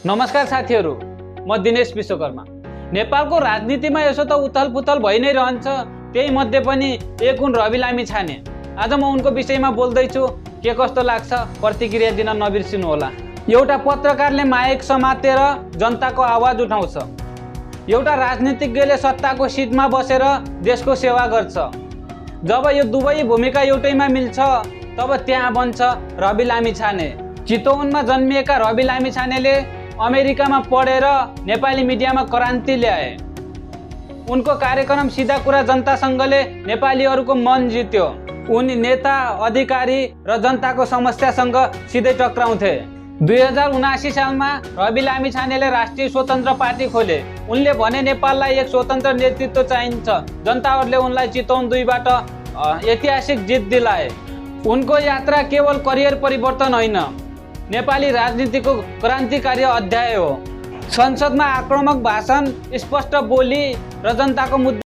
नमस्कार साथीहरू, म दिनेश विश्वकर्मा। नेपालको राजनीतिमा यसो त उथलपुथल भइ नै रहन्छ, त्यही मध्ये पनि एक हुन् रवि लामिछाने। आज म उनको विषयमा बोल्दैछु, के कस्तो लाग्छ प्रतिक्रिया दिन नबिर्सिनु होला। एउटा पत्रकारले माइक समातेर जनताको आवाज उठाउँछ, एउटा राजनीतिज्ञले सत्ताको सिटमा बसेर देशको सेवा गर्छ। जब यो दुवै भूमिका एउटैमा मिल्छ तब त्यहाँ बन्छ रवि लामिछाने। चितवनमा जन्मिएका रवि लामिछानेले अमेरिकामा पढेर नेपाली मिडियामा क्रान्ति ल्याए। उनको कार्यक्रम सिधा कुरा जनतासँगले नेपालीहरूको मन जित्यो। उनी नेता, अधिकारी र जनताको समस्यासँग सिधै टक्राउँथे। 2079 सालमा रवि लामिछानेले राष्ट्रिय स्वतन्त्र पार्टी खोले। उनले भने नेपाललाई एक स्वतन्त्र नेतृत्व चाहिन्छ। जनताहरूले उनलाई चितवन 2 बाट ऐतिहासिक जित दिलाए। उनको यात्रा केवल करियर परिवर्तन होइन, नेपाली राजनीतिको क्रान्तिकारी अध्याय हो। संसदमा आक्रामक भाषण, स्पष्ट बोली र जनताको मुद्दा